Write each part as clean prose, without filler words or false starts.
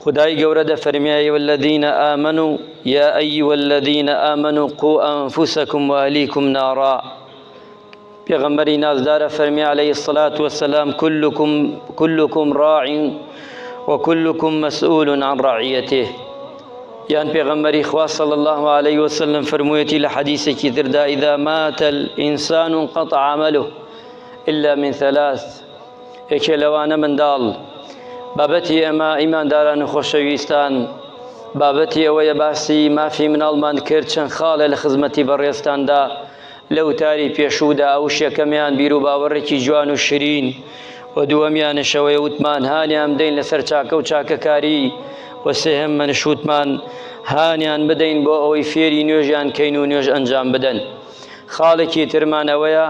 خودای گەورە دەفەرمێ أيها الذين آمنوا يا أيها الذين آمنوا قوا أنفسكم وأهليكم نارا پێغەمبەری نازدارە فەرمی عليه الصلاة والسلام كلكم كلكم راع وكلكم مسؤول عن رعيته یان پێغەمبەری خوا صلی الله عليه وسلم فەرموویەتی لە حەدیثێکی تردا إذا مات الإنسان انقطع عمله إلا من ثلاث یەکێ لەوانە منداڵ. بابەتی ئێمە ئیمانداران و خۆشەویستان بابەتی ئەوەیە باسی مافی مناڵمان کرد چەند خاڵێ لە خزمەتی بەڕێزتاندا لە وتاری پێشوودا ئەوش یەکەمیان بیر و باوەڕێکی جوان و شرین و دووەمیانش ئەوەیە وتمان هانیان بدەین لەسەر چاکە و چاکەکاری و سێهەم منش وتمان هانیان بدەین بۆ ئەوەی فێری نوێژیان کەین و نوێژ ئەنجام بدەن خاڵێکی ترمان ئەوەیە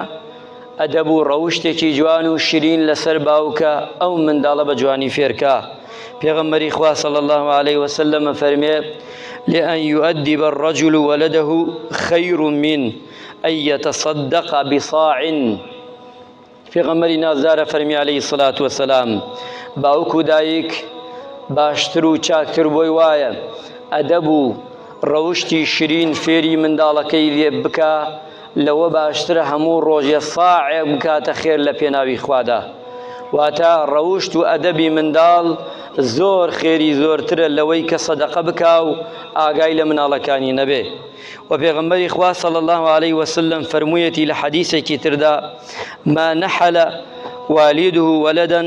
ئەدەب و ڕەوشتێکی جوان و شیرین لەسەر باوکە ئەو منداڵە بە جوانی فێرکا پێغەمبەری خوا صلی الله علیه وسلم فەرمێ لأن يؤدب الرجل ولده خير من أن يتصدق بصاع پێغەمبەری نازدارە فەرمی علیه الصلاة والسلام باوک و دایک باشتر و چاکتر بۆی وایە ئەدەب و ڕەوشتی شیرین فێری منداڵەکەی لێ بکا لەوە باشترە هەموو ڕۆژێ ساعێک بکاتە خێر لە پێناوی خوادا واتە ڕەوشت و ئەدەبی منداڵ زۆر خێری زۆرترە لەوەی کە سەدەقە بکا و ئاگای لە مناڵەکانی نەبێ و پێغەمبەری خوا صلی الله علیه وسلم فەرموویەتی لە حەدیثێکی تردا ما نحل والده ولدا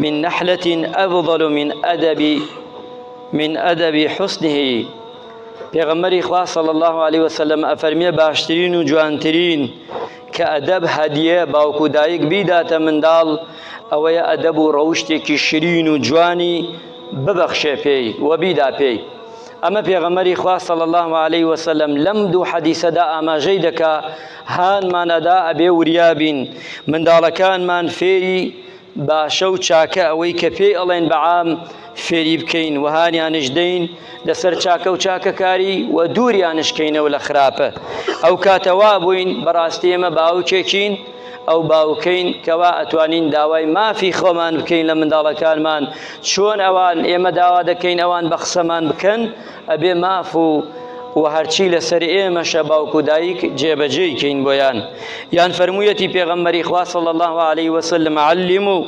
من نحلة أفضل من أدب من أدب حسنه پێغەمبەری خوا صلی اللە علیه وسلم ئەفەرمێ باشترین و جوانترین کە ئەدەب هەدیە باوک و دایک بیداتە منداڵ ئەوەیە ئەدەب و ڕەوشتێکی شرین و جوانی ببەخشێ پێی و بیدا پێی ئەمە پێغەمبەری خوا صلی الله علیه وسلم لەم دوو حەدیسەدا ئاماژەی دەکا هانمان ئەدا ئەبێ وریا بین منداڵەکانمان فێری باشە و چاکە ئەوەی کە پێی ئەڵێن بە عام فێری بکەین و هانیانش دەین لەسەر چاکە و چاکەکاری و دووریانش کەینەوە لە خراپە ئەو کاتە وا بووین بەڕاستی ئێمە باوکێکین ئەو باوکەین کەوا ئەتوانین داوای مافی خۆمان بکەین لە منداڵەکانمان چۆن ئەوان ئێمە داوا دەکەین ئەوان بە قسەمان بکەن ئەبێ ماف و و هەرچی لەسەر ئێمەشە باوک و دایک جێبەجێی کەین بۆیان یان فەرموویەتی پێغەمبەری خوا صلی الله علیه وسلم علموا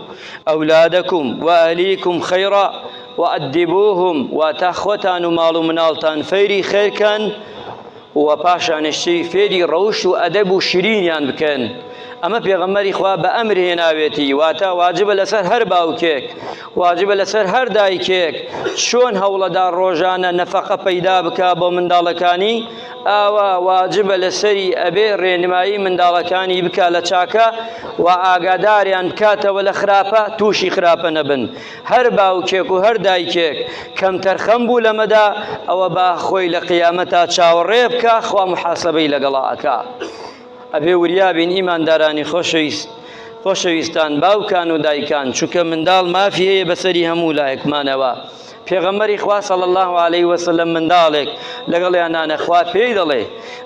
اولادکم واهلیکم خیرا وادبوهم واتا خۆتان و ماڵ و مناڵتان فێری خێرکەن و پاشانشی فێری ڕەوشت و ئەدەب و شیرینیان بکەن ئەمە پێغەمبەری خوا بە ئەمر هێناوێتی واتە واجبە لەسەر هەر باوکێک واجبە لەسەر هەر دایکێک چۆن هەوڵەدا ڕۆژانە نەفەقە پەیدا بکا بۆ منداڵەکانی ئاوا واجبە لەسەری ئەبێ ڕێنمایی منداڵەکانی بکا لە چاکە و ئاگاداریان بکاتەوە لە خراپە تووشی خراپە نەبن هەر باوکێک و هەر دایکێک کەمتەرخەم بوو لەمەدا ئەوە با خۆی لە قیامەتا چاوەڕێ بکا خوا محاسبەی لەگەڵا ئەکا. ئەبێ وریا بین ئیماندارانی خۆشەویست خۆشەویستان باوکان و دایکان چونکە منداڵ مافی هەیە بەسەری هەموو لایەکمانەوە پێغەمبەری خوا صلی الله علیه وسلم منداڵێک لەگەڵیان نانەخوا پێی دەڵێ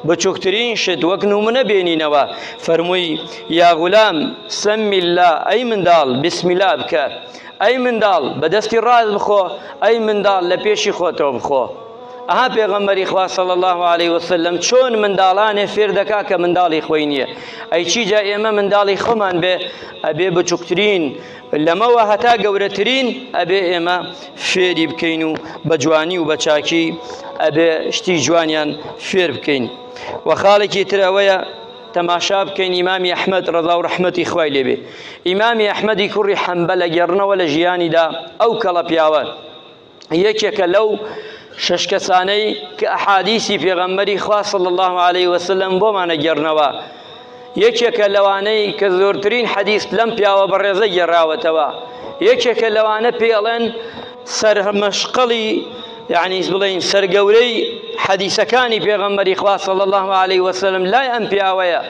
بچووکترین شت وەک نمونە بێنینەوە فەرمووی یا غلام سم الله ئەی منداڵ بسم الله بکە ئەی منداڵ بەدەستی ڕاست بخۆ ئەی منداڵ لە پێشی خۆتەوە بخۆ ئەها پێغەمبەری خوا صلی اللە علیه وسلم چۆن منداڵانێ فێر دەکا کە منداڵی خۆی نییە ئەی چی جا ئێمە منداڵی خۆمان بێ ئەبێ بچووکترین لەمەوە هەتا گەورەترین ئەبێ ئێمە فێری بکەین و بە جوانی و بە چاکی ئەبێ شتی جوانیان فێر بکەین و خاڵێکی تر ئەوەیە تەماشا بکەین ئیمامی ئەحمەد ڕەزا و ڕەحمەتی خوای لێبێ ئیمامی ئەحمەدی کوڕی حەنبەل ئەگێڕنەوە لە ژیانیدا ئەو کەڵە پیاوە یەکێکە لەو شەش کەسانەی کە ئەحادیسی پێغەمبەری خوا صلی الله علیه وسلم بۆمان ئەگێڕنەوە یەکێکە لەوانەی کە زۆرترین حەدیث لەم پیاوە بەڕێزە گێڕاوەتەوە یەکێکە لەوانە پێڵێن سەرمەشقەڵی یعنی بڵێین سەرگەورەی حەدیسەکانی پێغەمبەری خوا صلی الله علیه وسلم لای ئەم پیاوەیە.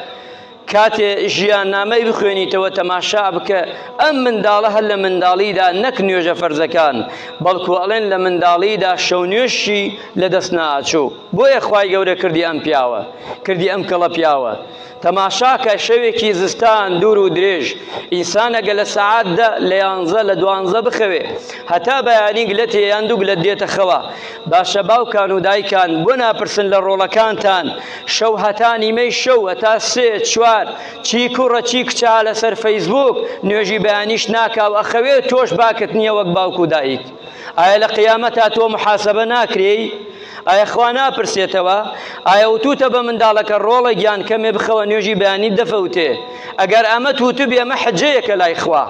کاتێ ژیاننامەی بخوێنیتەوە تەماشا بکە ئەم منداڵە هەر لە منداڵیدا نەک نوێژە فەرزەکان بەڵکو ئەڵێن لە منداڵیدا شەو نوێژشی لە دەست ناچوو بۆیە خوای گەورە کردی ئەم پیاوە کردی ئەم کەڵە پیاوە تەماشاکە شەوێکی زستان دوور و درێژ ئینسان ئەگە لە سەعات دە لە یانزە لە دوانزە بخەوێ هەتا بەیانی گلەتێ یان دوو گلەت دێتە خەوە باشە باوکان و دایکان بۆ ناپرسن لە ڕۆڵەکانتان شەو هەتا نیمەی شەو هەتا سێ چوار چی کوڕە چی کچە لەسەر فەیسبوک نوێژی بەیانیش ناکا و ئەخەوێ تۆش باکت نییە وەک باوک و دایک ئایا لە قیامەتا تۆ محاسبە ناکرێی؟ ئایا خوا ناپرسێتەوە؟ ئایا وتوتە بە منداڵەکە ڕۆڵە گیان کەمێ بخەوە نوێژی بەیانیت دەفەوتێ؟ ئەگەر ئەمەت وتبێ ئەمە حجەیەکە لای خوا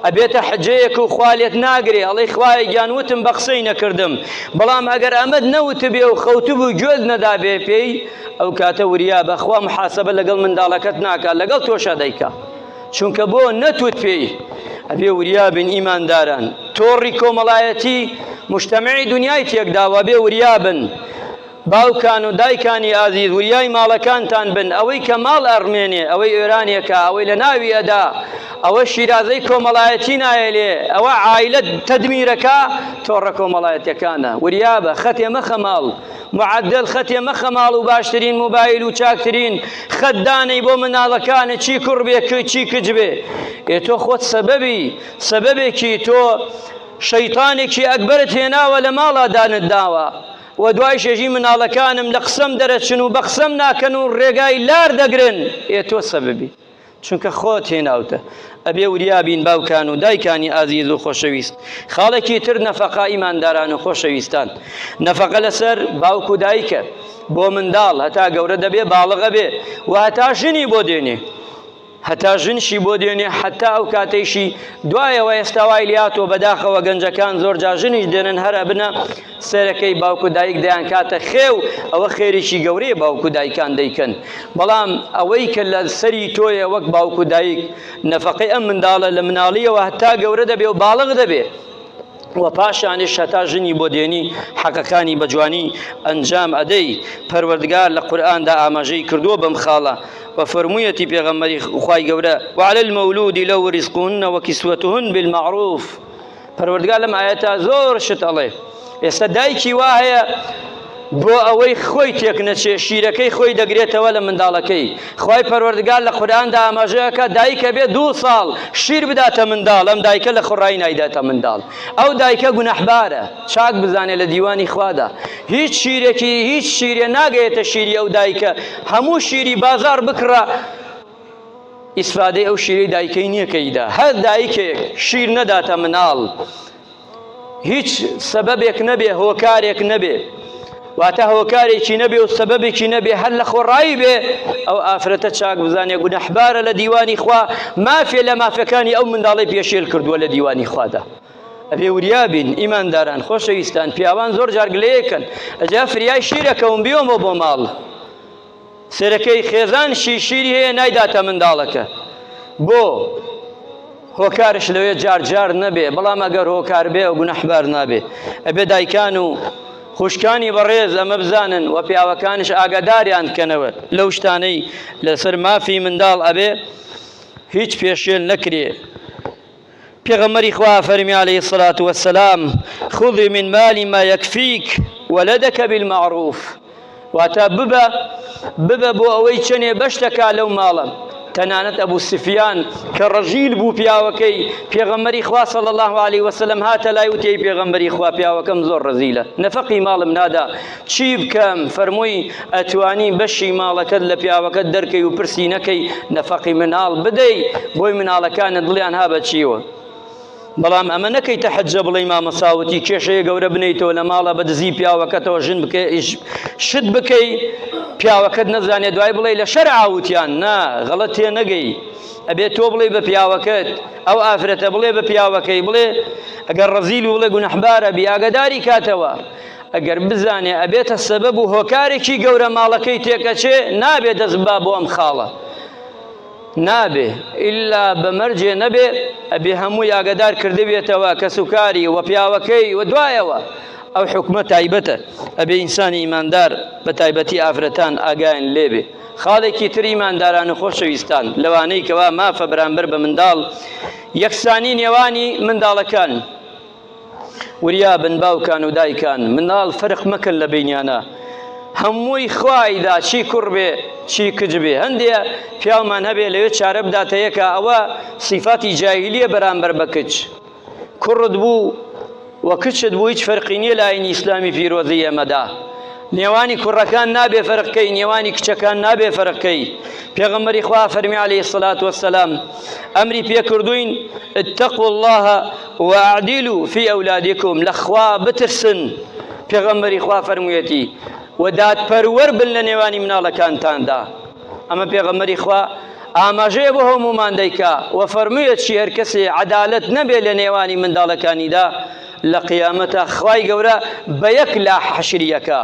ئەبێتە حجەیەک و خوا لێت ناگرێ ئەڵێی خوایە گیان وتم بە قسەی نەکردم بەڵام ئەگەر ئەمەت نەوتبێ و خەوتبوو گوێت نەدابێ پێی ئەو کاتە وریا بە خوا محاسبە لەگەڵ منداڵەکەت ناکا لەگەڵ تۆشا دەیکا چونکە بۆ نەتوت پێی ئەبێ وریا بین ئیمانداران تۆڕی کۆمەڵایەتی مجتەمعی دنیای تێکداوە بێ وریا بن باوکان و دایکانی ئازیز وریای ماڵەکانتان بن ئەوەی کە ماڵ ئەڕمێنێ ئەوەی ئێرانێکە ئەوەی لە ناوی ئەدا ئەوە شیرازەی کۆمەڵایەتی نایەلێ ئەوە عایلە تەدمیرەکە تۆڕە کۆمەڵایەتیەکانە وریابە خەتێ مەخە ماڵ معدل خەتێ مەخە ماڵ و باشترین موبایل و چاکترین خەت دانەی بۆ مناڵەکانت چی کوڕ بێ چی کچ بێ ئێ تۆ خۆت سەبەبی سەبەبێکی تۆ شەیتانێکی ئەکبەرت هێناوە لە ماڵا دانت داوە و دوای شێژی مناڵەکانم لە قسەم دەرەچن و بە قسەم ناکەن و ڕێگای لار دەگرن ئێ تۆ سەبەبی چونکە خۆت هێناوتە ئەبێ وریا بین باوکان و دایکانی ئازیز و خۆشەویست خاڵێکی تر نەفەقە ئیمانداران و خۆشەویستان نەفەقە لەسەر باوک و دایکە بۆ منداڵ هەتا گەورە دەبێ باڵغە بێ و هەتا ژنی بۆ دێنێ هەتا ژنشی بۆ دێنێ حتا ئەو کاتەیشی دوایەوە ئێستا وای لاتۆ بەداخەوە گەنجەکان زۆر جا ژنیش دێنن هەر ئەبنە سەرەکەی باوک و دایک دەیان کاتە خێو ئەوە خێرێکی گەورەیە باوک و دایکان دەیکەن بەڵام ئەوەی کە لە سەری تۆیە وەک باوک و دایک نەفەقەی ئەم منداڵە لە مناڵیەوە هەتا گەورە دەبێ و باڵغ دەبێ و پاشانیش هەتا ژنی بۆ دێنی حەقەکانی بە جوانی ئەنجام ئەدەی پەروەردگار لە قورئاندا ئاماژەی کردووە بەم خاڵە و فەرموویەتی پێغەمبەری خوای گەورە وعلى المولود له رزقهن وكسوتهن بالمعروف پەروەردگار لەم ئایەتە زۆر شت ئەڵێ ئێستا دایکی وا هەیە بۆ ئەوەی خۆی تێک نەچێ شیرەکەی خۆی دەگرێتەوە لە منداڵەکەی خوای پەروەردگار لە قورئاندا ئاماژەیەکە دایکە بێ دوو ساڵ شیر بداتە منداڵ ئەم دایکە لە خۆڕایی نایداتە منداڵ ئەو دایکە گوناحبارە چاک بزانێ لە دیوانی خوادا هیچ شیرێکی هیچ شیرێ ناگەیەتە شیری ئەو دایکە هەموو شیری بازاڕ بکڕە ئیسفادەی ئەو شیرەی دایکەی نییە کە ئیدا هەر دایکێک شیر نەداتە مناڵ هیچ سەبەبێک نەبێ هۆکارێک نەبێ واتە هۆکارێکی نەبێ و سەبەبێکی نەبێ هەر لە خۆڕایی بێ ئەو ئافرەتە چاک بزانێ گونەحبارە لە دیوانی خوا مافێ لە مافەکانی ئەو منداڵی پێشێل کردووە لە دیوانی خوادا ئەبێ وریا بین ئیمانداران خۆشەویستان پیاوان زۆر جار گلەیەکەن ئەجا فریای شیرەکەوم بیۆمەوە بۆ ماڵ سەرەکەی خێزان شیشیری هەیە نایداتە منداڵەکە بۆ هۆکارش لەوێ جار جار نەبێ بەڵام ئەگەر هۆکار بێ ئەو گونەحبار نابێ ئەبێ دایکان و خوشکانی بەڕێز ئەمە بزانن و پیاوەکانش ئاگاداریان کەنەوە لەو شتانەی لەسەر مافی منداڵ ئەبێ هیچ پێشێل نەکرێ پێغەمبەری خوا فەرمی علیه الصلاة والسلام خذ من مال ما يكفيك ولدك بالمعروف واتە ببە ببە بۆ ئەوەی چەنێ بەش دەکا لەو ماڵە تەنانەت ئەبوو سفیان کە ڕەژیل بوو پیاوەکەی پێغەمبەری خوا صلی الله علیه وسلم هاتە لای وتی پێغەمبەری خوا پیاوەکەم زۆر ڕەزیلە نەفەقی ماڵم نادا چی بکەم فەرمووی ئەتوانی بەشی ماڵەکەت لە پیاوەکەت دەرکەی و پرسی نەکەی نەفەقی مناڵ بدەی بۆی مناڵەکانت دڵیان ها بە چیوە بەڵام ئەمە نەکەیتە حەجە بڵێی مامەسا وتی کێشەیە گەورە بنیتەوە لە ماڵە بە دزی پیاوەکەتەوە ژن بکەی شت بکەی پیاوەکەت نەزانێ دوای بڵێ لە شەرع وتیان نا غەڵەت تێ نەگەی ئەبێ تۆ بڵێ بە پیاوەکەت ئەو ئافرەتە بڵێ بە پیاوەکەی بڵێ ئەگەر ڕەزیل و بڵێ گونەحبارە بی ئاگاداری کاتەوە ئەگەر بزانێ ئەبێتە سەبەب و هۆکارێکی گەورە ماڵەکەی تێکەچێ نابێ دەست با بۆ ئەم خاڵە نابێ ئیلا بە مەرجێ نەبێ ئەبێ هەمووی ئاگدار کردبێتەوە کەسوکاری و پیاوەکەی و دوایەوە. ئەو حکومە تایبەتە ئەبێ ئینسانی ئیماندار بە تایبەتی ئافرەتان ئاگایان لێبێ خاڵێکی تر ئیمانداران و خۆشەویستان لەوانەی کەوا مافە بەرامبەر بە منداڵ یەکسانی نێوانی منداڵەکان وریا بن باوکان و دایکان منداڵ فەرق مەکەن لە بینیانە هەمووی خوایدا چی کوڕ بێ چی کچ بێ هەندێ پیاومان هەبێ لەوێ چارە بداتە یەکە ئەوە سیفاتی جاهیلیە بەرامبەر بە کچ کوڕت بوو و کچت بوو هیچ فەرقی نییە لە ئاینی ئیسلامی پیرۆزی ئێمەدا نێوانی کوڕەکان نابێ فەرقکەی نێوانی کچەکان نابێ فەرقکەی پێغەمبەری خوا فەرمی عەلەیهی سەلات وەسەلام ئەمری پێکردوین اتقوا الله واعدلوا فی اولادکم لە خوا بترسن پێغەمبەری خوا فەرموویەتی و دادپەروەر بن لە نێوانی مناڵەکانتاندا ئەمە پێغەمبەری خوا ئاماژەیە بۆ هەموومان دەیکا و فەرموویەتی هەر کەسێ عەدالەت نەبێ لە نێوانی منداڵەکانیدا لە قیامەتا خوای گەورە بە یەک لا حەشریەکە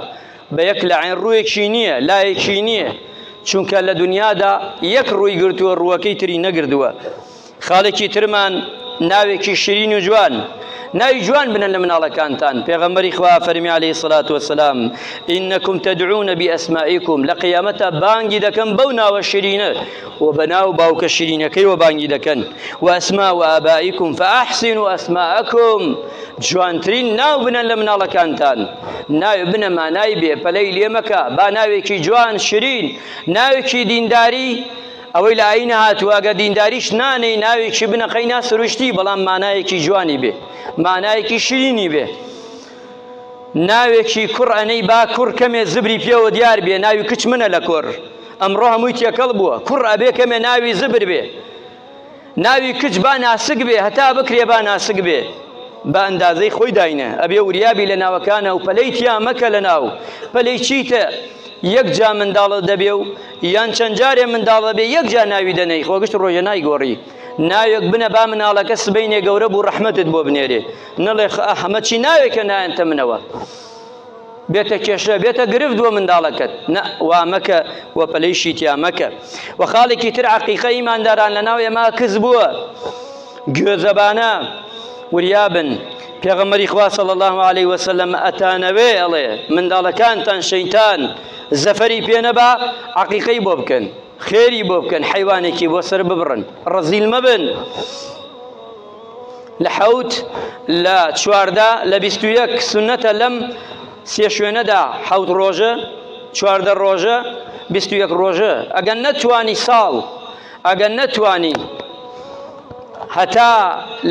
بە یەک لا عین ڕوویەکی نییە لایەکی نییە چونکە لە دنیادا یەک ڕووی گرتووە ڕووەکەی تری نەگردووە خاڵێکی ترمان ناوێکی شیرین و جوان ناوی جوان بنن لە مناڵەکانتان پێغەمبەری خوا فەرمی عەلەیهی سڵات وەسەلام ئینەکم تەدعون بئەسمائیکم لە قیامەتا بانگی دەکەن بەو ناوە شیرینە و بە ناو باوکە شیرینەکەی و بانگی دەکەن و ئەسما و ئابائیکم فأحسنوا ئەسماءکم جوانترین ناو بنن لە مناڵەکانتان ناوی بنە مانای بێ پەلەی لێ مەکە با ناوێکی جوان شیرین ناوێکی دینداری ئەوەی لە ئایینە هاتووە ئەگەر دینداریش نانێی ناوێکی بنەقەی نا سروشتی بەڵام مانایەکی جوانی بێ مانایەکی شیرینی بێ ناوێکی کوڕ ئەنەی با کوڕ کەمێ زبری پێوە دیار بێ ناوی کچ منە لە کوڕ ئەمڕۆ هەمووی تێکەڵ بووە کوڕ ئەبێ کەمێ ناوی زبر بێ ناوی کچ با ناسک بێ هەتا بکرێ با ناسک بێ بە ئەندازەی خۆی داینە ئەبێ وریابی لە ناوەکانە و پەلەی تیا مەکە لە ناو پەلەی چیتە یەک جا منداڵە دەبێ و یان چەند جارێ منداڵ دەبێ یەک جا ناوی دەنێی خۆ گشت ڕۆژە نایگۆڕی ناوێک بنە با مناڵەکە سبەینێ گەورە بوو ڕەحمەتت بۆ بنێرێ نەڵێ ئەحمە چی ناوێکە نایەنتە منەوە بێتە کێشە بێتە گرفت بۆ منداڵەکەت نە وا مەکە و پەلەیشی تیا مەکە و خاڵێکی تر عەقیقە ئیمانداران لەناو ئێمە کز بووە گوێزەبانە وریابن پێغەمبەری خوا صلی الله علیه وسلم ئەتانەوێ ئەڵێ منداڵەکانتان شەیتان زەفەری پێ نەبا عەقیقەی بۆ بکەن خێری بۆ بکەن حەیوانێکی بۆ سەر ببڕن ڕەزیل مەبن لە حەوت لە 14 لە 21 سنەتە لەم سێ شوێنەدا حەوت ڕۆژە 14 ڕۆژە 21 ڕۆژە ئەگەر نەتوانی ساڵ ئەگەر نەتوانی هەتا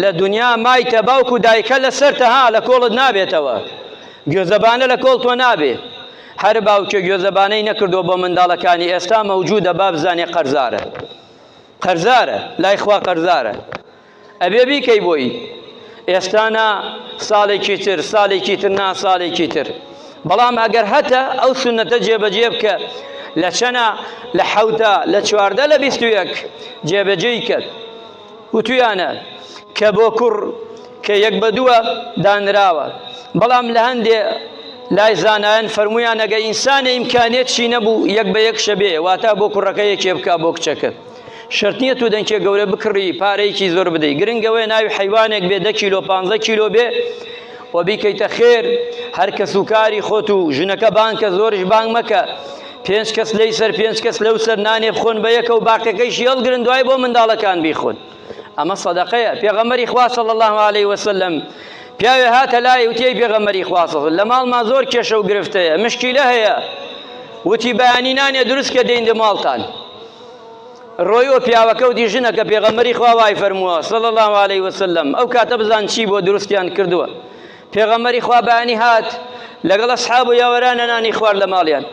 لە دنیا مایتە باوک و دایکە لەسەرتە ها لە کۆڵت نابێتەوە گوێزەبانە لە کۆڵ تۆ نابێ هەر باوکێ گوێزەبانەی نەکردووە بۆ منداڵەکانی ئێستا مەوجودە با بزانێ قەرزارە قەرزارە لای خوا قەرزارە ئەبێ بیکەی بۆی ئێستا نا ساڵێکی تر ساڵێکی تر نا ساڵێکی تر بەڵام ئەگەر هەتە ئەو سونەتە جێبەجێ بکە لە چەنە لە حەوتە لە 14 لە 21 جێبەجێی کرد وتویانە کە بۆ کوڕ کە یەک بە دووە دانراوە بەڵام لە هەندێ لای زانایان فەرموویان ئەگە ئینسانە ئیمکانیەت چی نەبوو یەک بە یەک شەبێ واتە بۆ کوڕەکە یەکێ بکە بۆ کچەکە شەرت نییە تۆ دەنکێ گەورە بکڕی پارەیەکی زۆر بدەی گرنگەوەی ناوی حیوانێک بێ دە کیلۆ 15 کیلۆ بێ و بیکەیتە خێر هەر کەس و کاری خۆت و ژنەکە بانکە زۆرش بانگ مەکە پێنج کەس لەی سەر پێنج کەس لەو سەر نانێ بخۆن بە یەکە و باقیەکەیشی هەڵگرن دوای بۆ منداڵەکان بیخۆن ئەمە سەدەقەیە پێغەمبەری خوا صلی الله علیه وسلم پیاوێ هاتە لای وتی ئەی پێغەمبەری خوا صلی لە ماڵما زۆر کێشە و گرفت هەیە مشکیلە هەیە وتی بەیانی نانێ دروست کە دێین دە ماڵتان ڕۆی و پیاوەکە وتی ژنەکە پێغەمبەری خوا وای فەرمووە صلی الله علیه وسلم ئەو کاتە بزان چی بۆ دروستیان کردووە پێغەمبەری خوا بەیانی هات لەگەڵ ئەسحاب و یاوەرانە نانی خوارد لە ماڵیان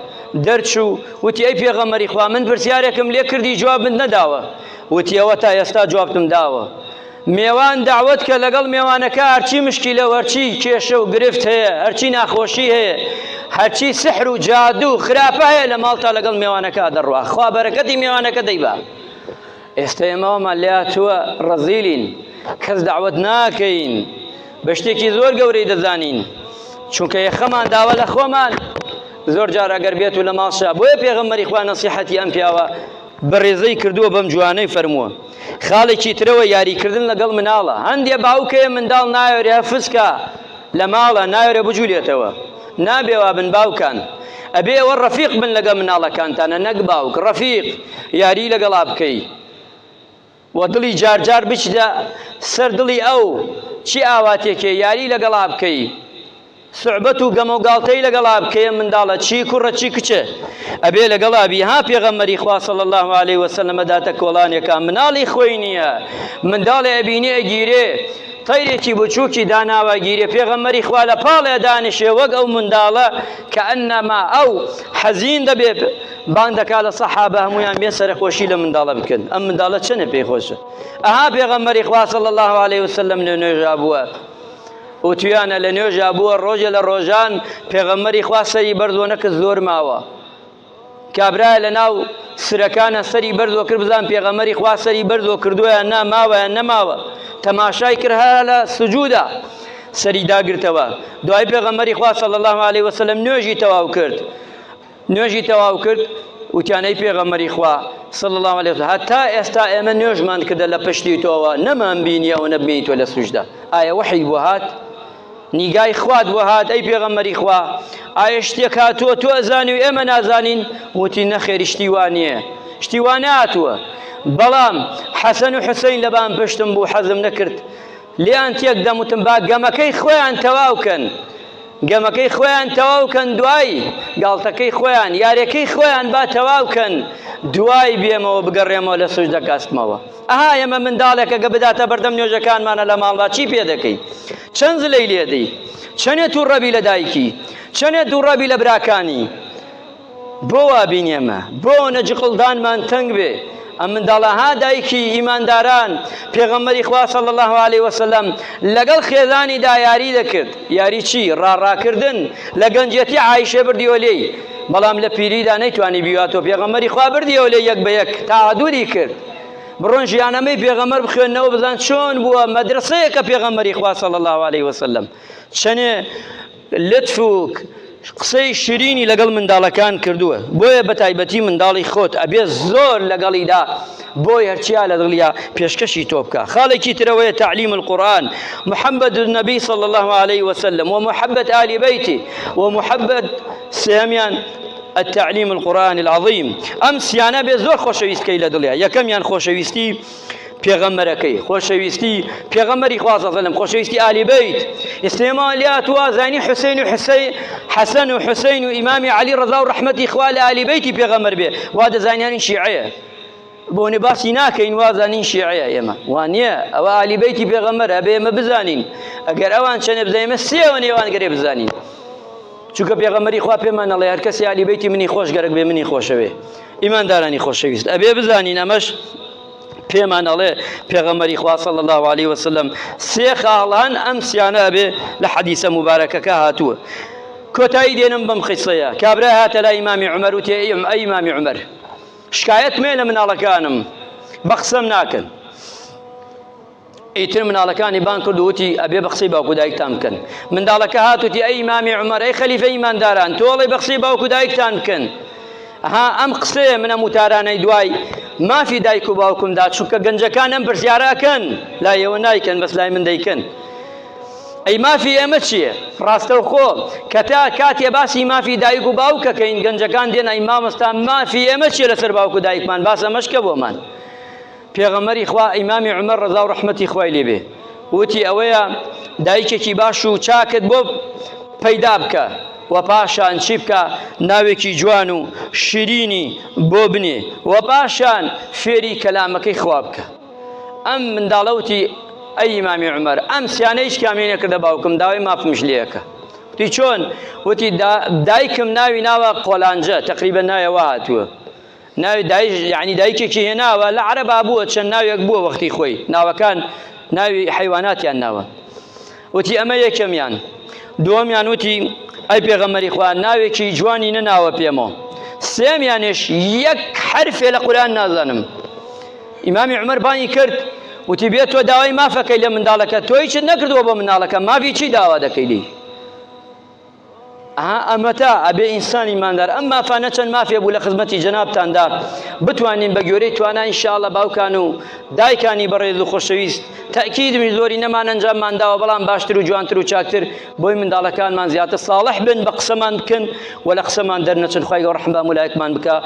دەرچوو وتی ئەی پێغەمبەری خوا من پرسیارێکم لێ کردی جوابت نەداوە وتی ئەوە تا ئێستا جوابتم داوە مێوان داوت کە لەگەڵ مێوانەکە هەرچی مشکیلە و هەرچی کێشە و گرفت هەیە هەرچی ناخۆشی هەیە هەرچی سحر و جادو و خراپە هەیە لە ماڵتا لەگەڵ مێوانەکە دەڕوا خوا بەرەکەتی مێوانەکە دەیبا ئێستا ئێمە ئەومان لێهاتووە ڕەزیلین کەس دەعوەت ناکەین بە شتێکی زۆر گەورەی دەزانین چونکە یەخەمان داوە لە خۆمان زۆر جار ئەگەر بێت و لە ماڵشا بۆیە پێغەمبەری خوا نەسیحەتی ئەم پیاوە بەڕێزەی کردووە بەم جوانەی فەرمووە خاڵێکی ترەوە یاریکردن لەگەڵ مناڵە هەندێ باوکەیە منداڵ نایەوێ فسکە. لە ماڵە ناوێرە بجولێتەوە نابێ وا بن باوکان ئەبێ ئەوە ڕەفیق بن لەگەڵ مناڵەکانتانە نەک باوک ڕەفیق یاری لەگەڵا بکەی و دڵی جار جار بچیتە سەر دڵی ئەو چی ئاواتێکێ یاری لەگەڵا بکەی سوعبەت و گەمە و گاڵتەی لەگەڵا بکەی ئەم منداڵە چی کوڕە چی کچە ئەبێ لەگەڵا بی ها پێغەمبەری خوا صلی الله علیه وسلم داتە کۆڵانێکا مناڵی خۆی نییە منداڵێ ئەبینێ ئەگیرێ تەیرێکی بچووکی داناوە گیرێ پێغەمبەری خوا لە پاڵێ دانیشێ وەک ئەو منداڵە کە ئەنەما ئەو حەزین دەبێ بانگ دەکا لە سەحابە هەمویان بێن سەرەخۆشی لە منداڵە بکەن ئەم منداڵە چەنە پێی خۆشە ئەها پێغەمبەری خوا صلی الله علیه وسلم لە نوێژا بووە وتویانە لە نوێژا بووە ڕۆژێ لە ڕۆژان پێغەمبەری خوا سەری بەرزۆ نەکرد زۆر ماوە کابرایە لە ناو سرەکانە سەری بەرزۆ کرد بزان پێغەمبەری خوا سەری بەرزۆ کردووە یان نا ماوە یان نەماوە تەماشای کرد هەر لە سجودا سەری داگرتەوە دوای پێغەمبەری خوا صلی الله علیه وسلم نوێژی تەواو کرد نوێژی تەواو کرد وتیان ئەی پێغەمبەری خوا صلی الله علیه وسلم هەتا ئێستا ئێمە نوێژمان کردە لە پشتی تۆوە نەمان بینی ئەوە نەبینی تۆ لە سوجدە ئایا وەحی بۆ هات نیگای خوات بۆ هات ئەی پێغەمبەری خوا ئایا شتێک هاتووە تۆ ئەزانی و ئێمە نازانین وتی نەخێر شتی وا نییە شتی وا نەهاتووە بەڵام حەسەن و حوسەین لەبان پشتم بوو حەزم نەکرد لێیان تێک دەم وتم با گەمەکەی خۆیان تەواو کەن گەمەکەی خۆیان تەواو کەن دوای گاڵتەکەی خۆیان یارەکەی خۆیان با تەواو کەن دوای بێمەوە بگەڕێمەوە لە سوجدە کاستمەوە ئەها ئێمە منداڵێکە گە بداتە بەردەم نوێژەکانمانە لە ماڵدا چی پێ دەکەی چەند زلەی لێدەی چەنێ تووڕەبی لە دایکی چەنێ تووڕەبی لە براکانی بۆ وا بین ئێمە؟ بۆ ئەوەنە جقڵدانمان تەنگ بێ؟ ئەم منداڵە ها دایکی ئیمانداران پێغەمبەری خوا صلی الله علیه وسلم لەگەڵ خێزانیدا یاری دەکرد یاری چی ڕاڕاکردن لە گەنجێتی عایشە بردیەوە لێی بەڵام لە پیریدا نەیتوانی بیواتەوە پێغەمبەری خوا بردیەوە لێ یەک بە یەک تەعادولی کرد بڕۆن ژیانەمەی پێغەمبەر بخوێنەوە بزان چۆن بووە مەدرسەیەکە پێغەمبەری خوا صلی الله علیه وسلم چەنێ لتف و قسەی شیرینی لەگەڵ منداڵەکان کردووە بۆیە بە تایبەتی منداڵی خۆت ئەبێ زۆر لەگەڵیدا بۆی هەرچیا لە دڵیا پێشکەشی تۆ بکە خاڵێکی ترەوەیە تعلیم القرآن محبة النبي صلى الله عليه وسلم ومحبة آل بيته ومحبة سێمیان التعليم القرآن العظيم ئەم سیانە بێ زۆر خۆشەویست کەی لە دڵیا یەکەمیان خۆشەویستی پێغەمبەرەکەی خۆشەویستی پێغەمبەری خوا صلی الله خۆشەویستی ئالی بەیت ئێستا لات وازانی حوسین و حسین حەسەن و حوسین و ئیمامی عەلی ڕەزا و ڕەحمەتی خوا لە ئالی بەیتی پێغەمبەر بێ وا دەزانیان شیعەیە بۆنی باسی ناکەین وازانین شیعەیە ئێمە وانە ئەوە ئالی بەیتی پێغەمبەر ئەبێ ئێمە بزانین ئەگەر ئەوان چەنێ بزانین ئێمە سێوە نێوان گەرێ بزانین چونکە پێغەمبەری خوا پێمان ئەڵێ هەر کەسی ئالی بەیتی منی خۆش گەرەک بێ منی خۆشەوێ ئیماندارانی خۆشەویست ئەبێ بزانین ئەمەش پێمان ئەڵێ پێغەمبەری خوا صلی الله علیه وسلم سێ خاڵان ئەم سیانە ئەبێ لە حەدیسە مبارەکەکە هاتووە کۆتایی دێنم بەم قیسەیە کابرا هاتە لای ئیمامی عومەر وتی ئەی ئیمامی عومەر شکایەتم هەیە لە مناڵەکانم بە قسەم ناکەن ئیتر مناڵەکانی بانگ کرد و وتی ئەبێ بە قسەی باوک و دایکتان بکەن منداڵەکە هات وتی ئەی ئیمامی عومەر ئەی خەلیفە ئیمانداران تۆ ئەڵێی بە قسەی باوک و دایکتان بکەن ها ئەم قسەیە من ئەم وتارانەی دوای مافی دایک و باوکم دا چونکە گەنجەکان ئەم پرسیارە ئەکەن لای ئێوە نایکەن بەس لای من دەیکەن ئەی مافی ئێمە چییە ڕاستەوخۆ کە تا کاتێ باسی مافی دایک و باوکەکەین گەنجەکان دێن ئەی مامۆستا مافی ئێمە چییە لەسەر باوک و دایکمان باس ئەمەش کە بۆمان پێغەمبەری خوا ئیمامی عومەر ڕەزا و ڕەحمەتی خوای لێ بێ وتی ئەوەیە دایکێکی باش و چاکت بۆ پەیدا بکە و پاشان چی بکە ناوێکی جوان و شیرینی بۆ بنێ و پاشان فێری کەلامەکەی خوا بکە ئەم منداڵە وتی ئەی ئیمامی عومەر ئەم سیانە هیچ کامی نەکردە باوکم داوای مافمش لێکە وتی چۆن وتی دایکم ناوی ناوە قۆلانجە تقریبا ناوێ هاتووە ناوی دایش یعنی دایکێکی هێناوە لە عەرەبا بووە چەند ناوێک بووە وەختی خۆی ناوەکان ناوی حەیواناتیان ناوە وتی ئەمە یەکەمیان دووەمیان وتی ئەی پێغەمبەری خوا ناوێکی جوانی نەناوە پێمەوە سێمیانش یەک حرفێ لە قورئان نازانم ئیمامی عومەر بانگی کرد وتی بێ تۆ داوای مافەکەی لە منداڵەکە تۆ هیچت نەکردووە بۆ منداڵەکە مافی چی داوا دەکەی لێی؟ ئەها ئەمەتا ئەبێ ئینسان ئیماندار ئەم مافانە چەند مافێ بوو لە خزمەتی جەنابتاندا بتوانین بە گوێرەی توانا ئینشاءاللە باوکان و دایکانی بەڕێز و خۆشەویست تەئکیدم زۆری نەمان ئەنجاممان داوە بەڵام باشتر و جوانتر و چاکتر بۆی منداڵەکانمان زیاتر ساڵح بن بە قسەمان بکەن و لە قسەمان دەرنەچن خوای گەورە ڕەحم بە هەموو لایەکمان بکا.